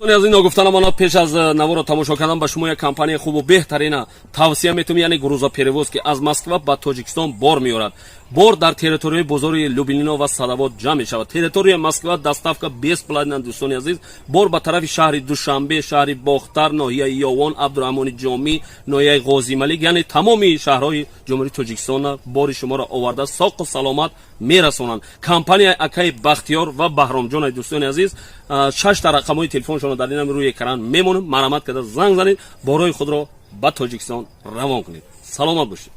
Дӯстони азиз, ногуфта намонад, пеш аз наворо тамошо кардан ба шумо як компанияи хубу беҳтарина тавсия метавонем, яъне грузоперевозки. Аз Москва ба Тоҷикистон бор меорад. Бор дар территорияи бозори Люблино ва Садовод ҷамъ мешавад. Территорияи Москва доставка бесплатна. Дӯстони азиз, бор ба тарафи шаҳри Душанбе, шаҳри Бохтар, ноҳияи Ёвон, Абдураҳмони Ҷомӣ, ноҳияи Ғозималик, яъне тамоми шаҳрҳои Ҷумҳурии Тоҷикистона бори шуморо оварда, соқу саломат мерасонанд. Компанияи акаи Бахтиёр ва Баҳромҷон. Дӯстони азиз, шашта рақамҳои телефоншонро дар инам рӯи экран мемонем. Марҳамат карда занг занед, борои худро ба Тоҷикистон равон кунед. Саломат бошед.